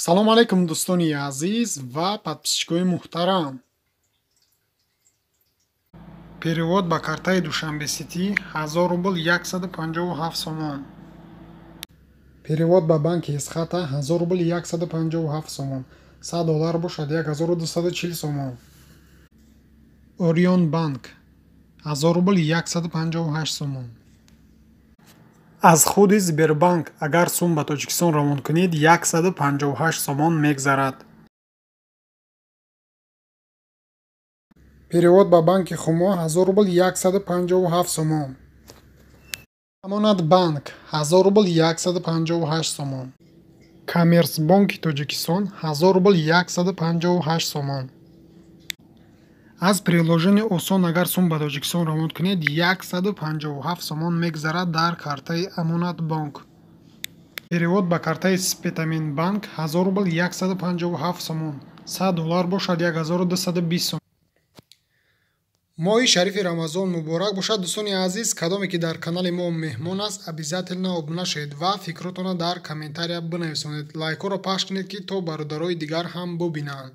Салом алейкум, дӯстони азиз ва подписчикои муҳтарам. Перевод ба картаи Душанбе Ситӣ 1000 рубл 157 сомон. Перевод ба банки Эсхата 1000 рубл 157 сомон. 100 доллар бошад 1240 сомон. Орион банк 1000 рубл 158 сомон. Аз худи Сбербанк агар сум ба Тоҷикистон равон кунед, 158 сомон мегзарад. Перевод ба банки Хумо 1000 рубл 157 сомон. Амонатбанк 1000 рубл 158 сомон. Коммерсбонки Тоҷикистон 1000 рубл 158 сомон. Аз приложение Осон агар сум ба Тоҷикистон равон кунед, 157 сомон мегзарад дар картаи Амонатбонк. Перевод ба картаи Спитаменбанк 1000 рубл 157 сомон. 100 доллар бошад 1220 сомон. Моҳи шарифи Рамазон муборак бошад, дӯстони азиз. Кадоме ки дар канали мо меҳмон аст, обязательно обуна шавед ва фикротонро дар комментария бинависонед. Лайкҳоро пахш кунед, ки то бародарои дигар ҳам бубинанд.